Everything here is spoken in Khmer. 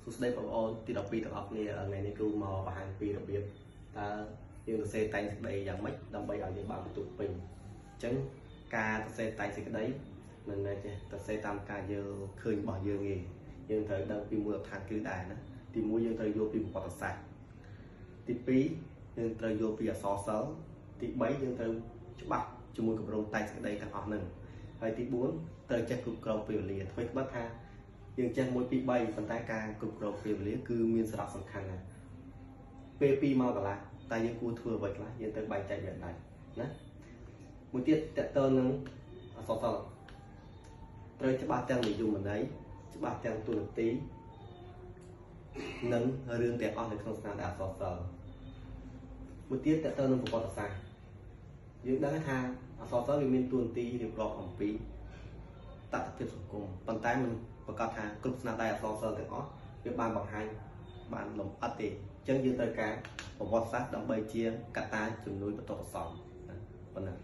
សួស្តីបងប្អូនទី12ទាំងអស់គ្នាថ្ងៃនេះគ្រូមកបង្ហាញពីរបៀបតើយើងសរសេរតែងសេចក្តីយ៉ាងម៉េចដើម្បីឲ្យយើងបានបន្ទុកពេញអញ្ចឹងការសរសេរតែងសេចក្តីមិនមែនចេះសរសេរតាមការយើងឃើញរបស់យើងទេយើងត្រូវដឹងពីមូលដ្ឋានគ្រឹះដែរណាទី1យើងត្រូវយល់ពីប្រវត្តិសាស្ត្រទី2យើងត្រូវយល់ពីអក្សរសិល្ប៍ទី3យើងត្រូវច្បាស់ជាមួយគម្រោងតែងសេចក្តីទាំងអស់ហ្នឹងហើយទី4ត្រូវចេះគ្រប់គ្រងពេលវេលាអ្វីត្បិតថាយើងចេះ1 2 3ប៉ុន្តែការគ្រប់គ្រងពេលវេលាគឺមានសារៈសំខាន់ណាស់ពេល2ម៉ោងកន្លះតែយើងគួរធ្វើអ្វីខ្លះយើងត្រូវបែងចែកវាដែរណាមួយទៀតតកតើនឹងអក្សរសិល្ប៍ត្រូវច្បាស់ទាំងនិយមន័យច្បាស់ទាំងទូនាទីនិងរឿងទាំងអស់នៅក្នុងស្នាដៃអក្សរសិល្ប៍មួយទៀតតកតើនឹងប្រវត្តិសាស្ត្រយើងដឹងថាអក្សរសិល្ប៍វាមានទូនាទីរៀបរាប់អំពីតថភាពសង្គមប៉ុន្តែមិនប្រកាសថាគ្រប់ស្នាដៃអក្សរសិល្ប៍ទាំងអស់វាបានបង្ហាញបានលម្អិតទេអញ្ចឹងយើងត្រូវការប្រវត្តិសាស្ត្រដើម្បីជាកត្តាជំនួយបន្ទាប់បន្សំណាប៉ុណ្ណា។